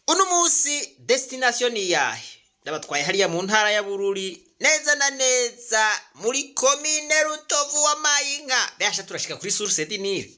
Uno munsi destination ni iyahe? Ndabatwaye hariya mu ntara ya Bururi, neza na neza muri komine Rutovu wa Mayinka. Behasha turashika kuri Source du Nil.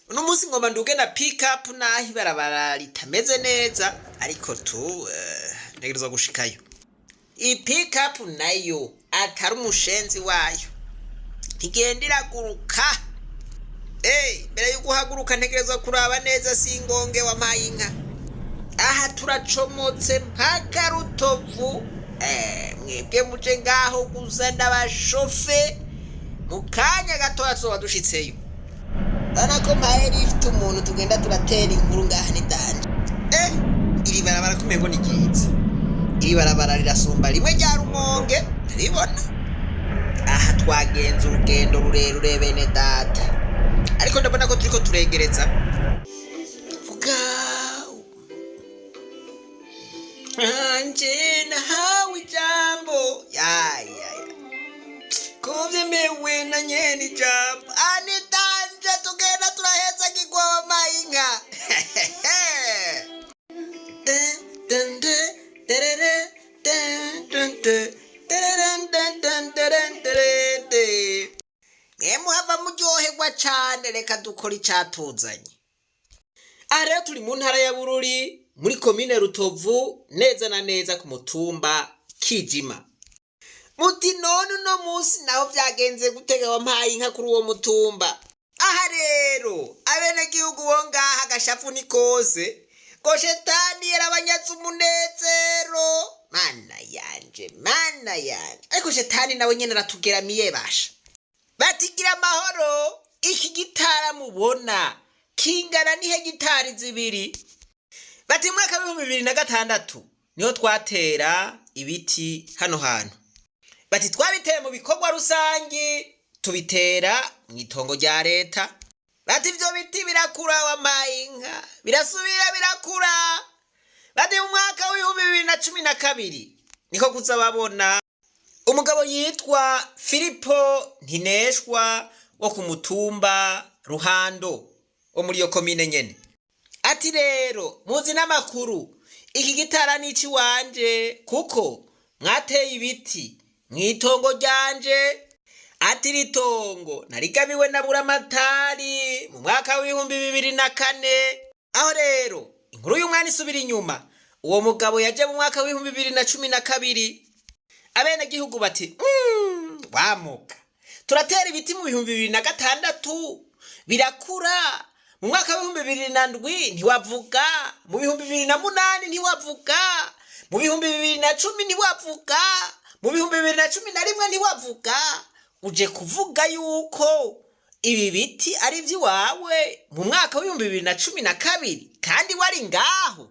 Uno munsi ngomba nduge na pick up, naho ibarabara ritameze neza, ariko tu ntegerezwa gushikayo. Iyi pick up nayo atari umushenzi wayo ntigenda iraguruka. Mbere yo guhaguruka ntegerezwa kuraba neza singonge wa Mayinka. Aha turacomotse mpaka Rutovu. Mwebwe muje ngaho gusa ndabashofe, mu kanya gatoya tuzoba dushitseyo. Urabona ko mpaye lift umuntu tugenda turatera inkuru ngaha ni danger. Iri barabara kumengo ni ryiza, iri barabara rirasumba rimwe rya Rumonge, ndaribona. Aha twagenze urugendo rurerure bene data, ariko ndabona ko turiko turegereza. Vuga anje nahawe ijambo ya ya ya ko vyemewe na nyene ijambo ani danger, tugenda turaheza kigwa wa Mayinka. Dun, dun, dun, derere, dun, dun, dun, dereren, dun, dun, deren, deren, de. Mwe muhava muryoherwa cane, reka dukora icatuzanye. Aha rero turi mu ntara ya Bururi, muri komine Rutovu, neza na neza ku mutumba Kijima. Muti none uno munsi naho vyagenze gutega wampaye inka kuri uwo mutumba? Aha rero abenegihugu bo ngaha agashavu ni kose, ngo shetani yarabanyatse umunezero. Mana yanje, mana yanje, ariko shetani nawe nyene aratugeramiye basha. Batigira amahoro. Iki gitara mubona kingana n'ihegitari 2. Bati mu mwaka w'2006 niho twatera ibiti hano hantu. Bati twabiteye mu bikorwa rusangi, tubitera mu itongo rya leta. Bati ivyo biti birakura, wampaye inka, birasubira birakura. Bati mu mwaka w'2012 niko kuza babona umugabo yitwa Filipo Ntineshwa wo ku mutumba Ruhando wo muri iyo komine nyene. Ati rero muzi n'amakuru, iki gitara ni iciwanje kuko mwateye ibiti mw'itongo ryanje. Ati iri tongo narigabiwe na Buramatari mu mwaka w'2004. Aho rero inkuru y'umwana isubira inyuma. Uwo mugabo yaje mu mwaka w'2012. Abenegihugu bati wamuka turatera ibiti mu 2006 birakura, mu mwaka w'2007 ntiwavuga, mu 2008 ntiwavuga, mu 2010 ntiwavuga, mu 2011 ntiwavuga, uje kuvuga yuko ibi biti ari ivy'iwawe mu mwaka w'2012 kandi wari ngaho.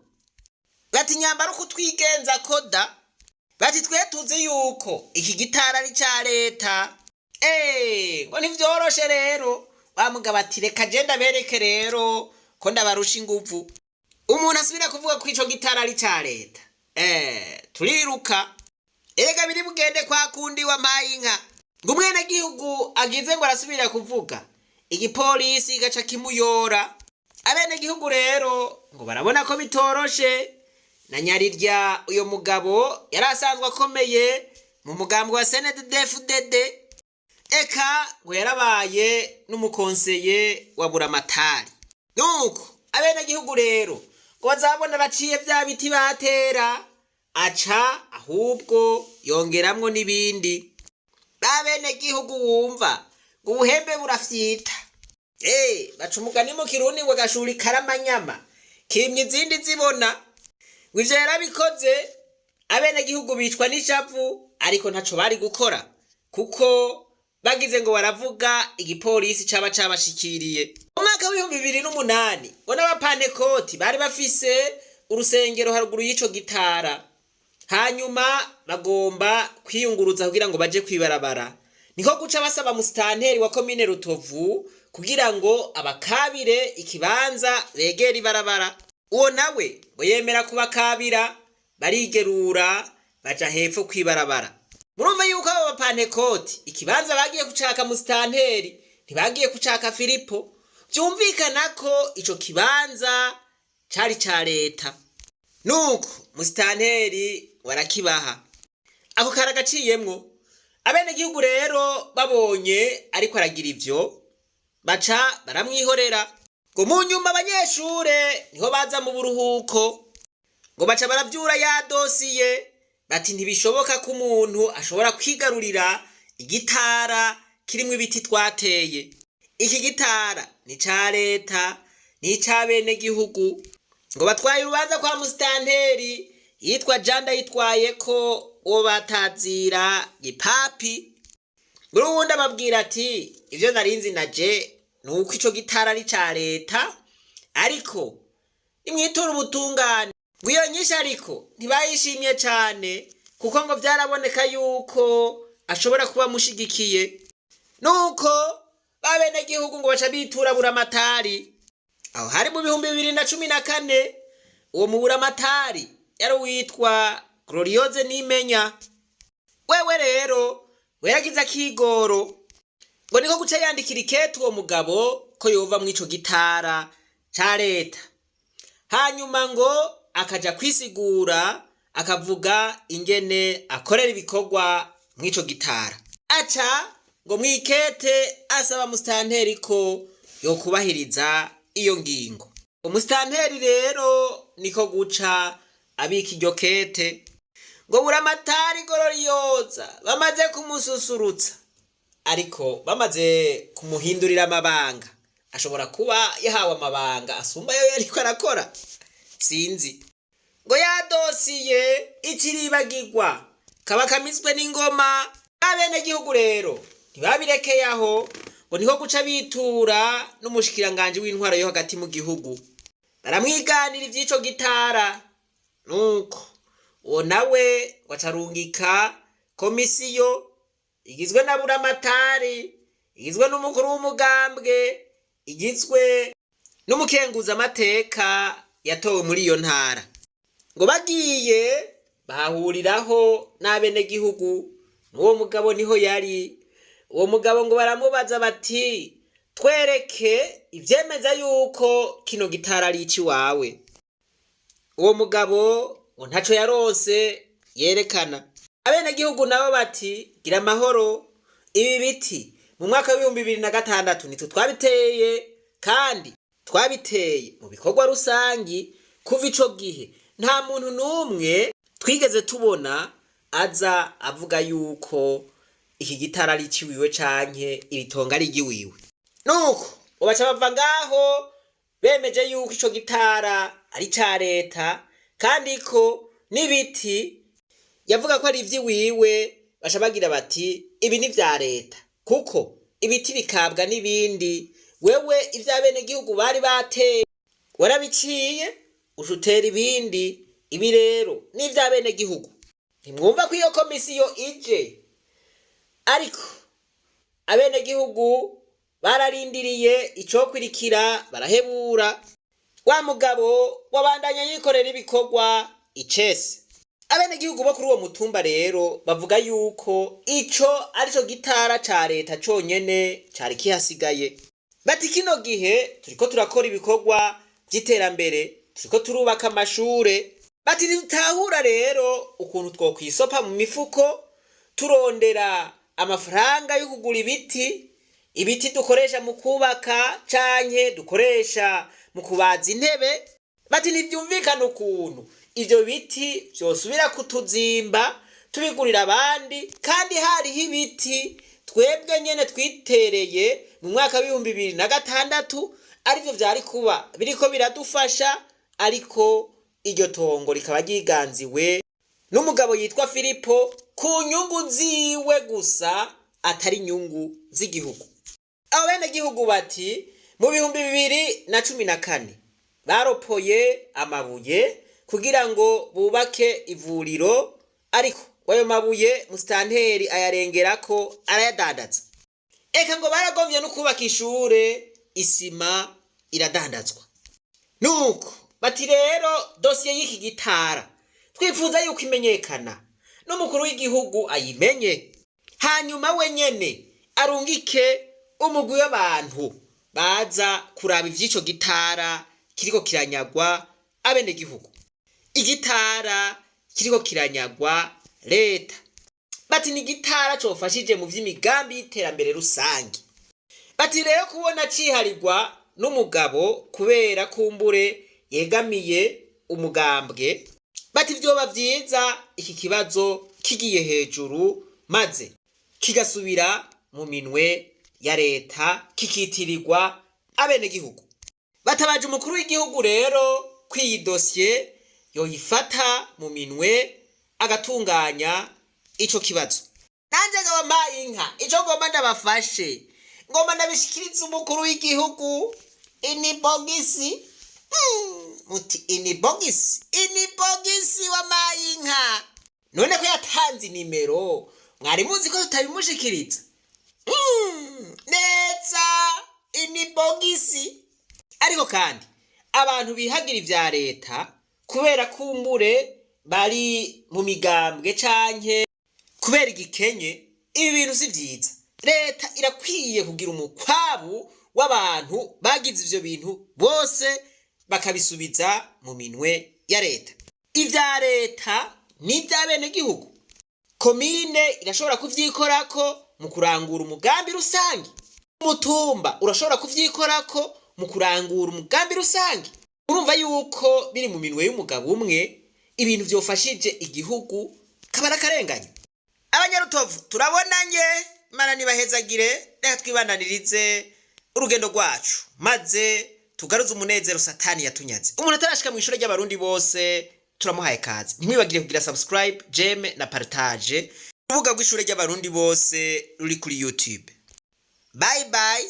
Bati nyambara uko twigenza koda. Bati twe tuzi yuko iki gitara ari ca leta. Ngo ntivyoroshe rero. Wa mugabo ati reka je ndabereke rero ko ndabarusha inguvu. Umuntu asubira kuvuga ko ico gitara ari ca leta, turiruka. Erega biri bugende kwa kundi wampaye inka, ngo umwenegihugu agize ngo arasubira kuvuga, igipolisi gaca kimuyora. Abenegihugu rero ngo barabona ko bitoroshe, na nyarirya uyo mugabo yari asanzwe akomeye mu mugambi wa CNDD-FDD, eka ngo yarabaye n'umukonseye wa Buramatari. Nuko abenegihugu rero ngo bazabona baciye vya biti batera, aca ahubwo yongeramwo n'ibindi. Babenegihugu wumva ngo ubuhembe burafyita. Baca umugani mu Kirundi ngo agashuri karamanyama kimye izindi zibona. Ngo ivyo yarabikoze, abenegihugu bicwa n'ishavu, ariko ntaco bari gukora kuko bagize ngo baravuga igipolisi caba cabashikiriye. Mu mwaka w'2008 ngo n'abapantekoti bari bafise urusengero haruguru y'ico gitara, hanyuma bagomba kwiyunguruza kugira ngo baje kwibarabara, niko guca basaba musitanteri wa komine Rutovu kugira ngo abakabire ikibanza begere ibarabara. Uwo nawe ngo yemera kubakabira, barigerura baja hepfo kwibarabara. Murumva yuko abo bapantekoti ikibanza bagiye kucaka musitanteri, ntibagiye kucaka Filipo. Vyumvikana ko ico kibanza cari ca leta. Nuko musitanteri warakibaha. Ako karagaciyemwo. Abenegihugu rero babonye ariko aragira ivyo, baca baramwihorera. Ngo mu nyuma abanyeshure niho baza mu buruhuko, ngo baca baravyura ya dosiye, bati ntibishoboka ko umuntu ashobora kwigarurira igitara kirimwo ibiti twateye. Iki gitara ni ca leta, ni ic'abenegihugu. Ngo batwaye urubanza kwa musitanteri yitwa Jean Ndayitwayeko, uwo batazira Gipapi. Ngo uwundi ababwira ati ivyo narinzi naje ni uko ico gitara ari ca leta, ariko nimwitura ubutungane. Ngo iyo nyinshi ariko ntibayishimye cane, kuko ngo vyaraboneka yuko ashobora kuba amushigikiye. Nuko babenegihugu ngo baca bitura Buramatari. Aho hari mu 2014. Uwo mu Buramatari yari uwitwa Gloriose Nimenya. Wewe rero weragize akigoro, ngo niko guca yandikira ikete uwo mugabo ko yova mw'ico gitara ca leta, hanyuma ngo akaja kwisigura, akavuga ingene akorera ibikorwa mw'ico gitara. Aca ngo mwikete asaba musitanteri ko yokubahiriza iyo ngingo. Umusitanteri rero niko guca abika iryo kete. Ngo Buramatari Gororiyoza bamaze kumususurutsa, ariko bamaze kumuhindurira amabanga, ashobora kuba yahawe amabanga asumba ayo yariko arakora, sinzi. Ngo yadosiye ikiribagirwa, kaba kamizwe n'ingoma. Abenegihugu rero ntibabirekeye aho, ngo niho guca bitura n'umushikiranganji w'intwaro yo hagati mu gihugu, baramwiganira ivy'ico gitara. Nuko uwo nawe wacarungika komisiyo igizwe na Buramatari, igizwe n'umukuru w'umugambwe, igizwe n'umukenguzamateka yatowe muri iyo ntara. Ngo bagiye bahahuriraho n'abenegihugu, n'uwo mugabo niho yari. Uwo mugabo ngo baramubaza bati twereke ivyemeza yuko kino gitara ari iciwawe. Uwo mugabo ngo ntaco yaronse yerekana. Abenegihugu nabo bati gira amahoro, ibi biti mu mwaka w'2006 nitwe twabiteye, kandi twabiteye mu bikorwa rusangi. Kuva ico gihe nta muntu n'umwe twigeze tubona aza avuga yuko iki gitara ari iciwiwe canke iri tongo ari iry'iwiwe. Nuko ngo baca bava ngaho bemeje yuko ico gitara ari ica leta, kandi ko n'ibiti yavuga ko ari ivy'iwiwe. Baca bagira bati ibi ni vya leta, kuko ibiti bikabwa n'ibindi, wewe ivy'abenegihugu bari bateye warabiciye uca utera ibindi, ibi rero ni ivy'abenegihugu. Ntimwumva ko iyo komisiyo ije, ariko abenegihugu bararindiriye icokwirikira barahebura. Wa mugabo wabandanya yikorera ibikorwa icese. Abenegihugu bo kuri uwo mutumba rero bavuga yuko ico arico gitara ca leta conyene cari kihasigaye. Bati kino gihe turiko turakora ibikorwa vy'iterambere, turiko turubaka amashure. Bati ntitutahura rero ukuntu twokwisopa mu mifuko turondera amafaranga yo kugura ibiti, ibiti dukoresha mu kubaka canke dukoresha mu kubaza intebe. Bati ntivyumvikana ukuntu ivyo biti vyosubira kutuzimba tubigurira abandi, kandi hariho ibiti twebwe nyene twitereye mu mwaka w'2006, arivyo vyari kuba biriko biradufasha, ariko iryo tongo rikaba ryiganziwe n'umugabo yitwa Filipo ku nyungu ziwe gusa, atari inyungu z'igihugu. Abo benegihugu bati mu 2014 baropoye amabuye kugira ngo bubake ivuriro, ariko ayo mabuye musitanteri ayarengerako arayadandaza. Eka ngo baragomvye no kubaka ishure, isima iradandazwa. Nuko bati rero dosiye y'iki gitara twifuza yuko imenyekana, n'umukuru w'igihugu ayimenye, hanyuma we nyene arungike umugwi w'abantu baza kuraba ivy'ico gitara kiriko kiranyagwa abenegihugu. Igitara kiriko kiranyagwa leta. Bati ni igitara cofashije mu vy'imigambi y'iterambere rusange. Bati rero kubona ciharirwa n'umugabo kubera kumbure yegamiye umugambwe, bati vyoba vyiza iki kibazo kigiye hejuru maze kigasubira mu minwe ya leta, kikitirirwa abenegihugu. Batabaje umukuru w'igihugu rero ko iyi dosiye yoyifata mu minwe agatunganya ico kibazo. Nanje nkaba mpaye inka, ico ngomba ndabafashe, ngomba ndabishikiriza umukuru w'igihugu inibogisi. Muti inibogisi, inibogisi wampaye inka. None ko yatanze inimero, mwari muzi ko tutabimushikiriza? Neza inibogisi. Ariko kandi abantu bihagira ivya leta kubera kumbure bari mu migambwe canke kubera igikenye, ibi bintu si vyiza. Leta irakwiye kugira umukwabu w'abantu bagize ivyo bintu bose, bakabisubiza mu minwe ya leta. Ivya leta ni ivy'abenegihugu. Komine irashobora kuvyikorako mu kurangura umugambi rusange, umutumba urashobora kuvyikorako mu kurangura umugambi rusange. Urumva yuko biri mu minwe y'umugabo umwe, ibintu vyofashije igihugu kabara akarenganya. Abanyarutovu turabonanye, Imana nibahezagire. Reka twibandanirize urugendo rwacu maze tugaruze umunezero Satani yatunyaze. Umuntu atarashika mu ishure ry'Abarundi bose turamuhaye kaze. Ntimwibagire kugira subscribe, j'aime na partage. Urubuga rw'ishure ry'Abarundi bose ruri kuri YouTube. Bye bye.